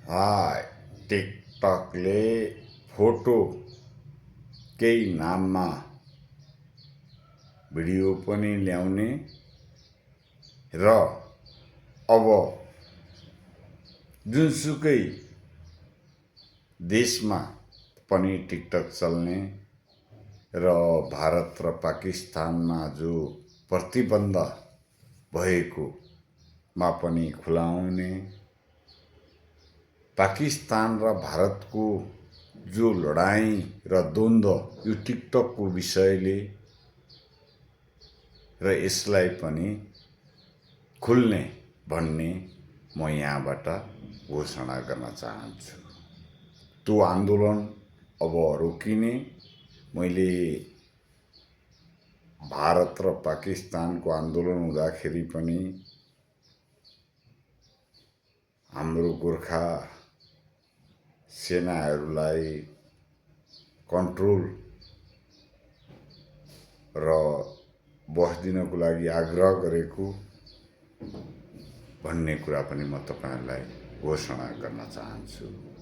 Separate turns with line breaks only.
हाय, टिकटकले photo केही नाममा video पनि ल्याउने र अब जुनसुकै देशमा पनि टिकटक चल्ने र भारत र पाकिस्तानमा जो प्रतिबन्ध भएकोमा पनि खुलाउने, पाकिस्तान र भारतको जो लडाईँ र द्वन्द्व यो टिकटकको विषयले र यसलाई पनि खुल्ने भन्ने म यहाँबाट घोषणा गर्न चाहन्छु। त्यो आन्दोलन अब रोकिने, मैले भारत र पाकिस्तानको आन्दोलन हुँदाखेरि पनि हाम्रो गोर्खा सेनाहरूलाई कन्ट्रोल र बस्दिनको लागि आग्रह गरेको भन्ने कुरा पनि म तपाईहरुलाई घोषणा गर्न चाहन्छु।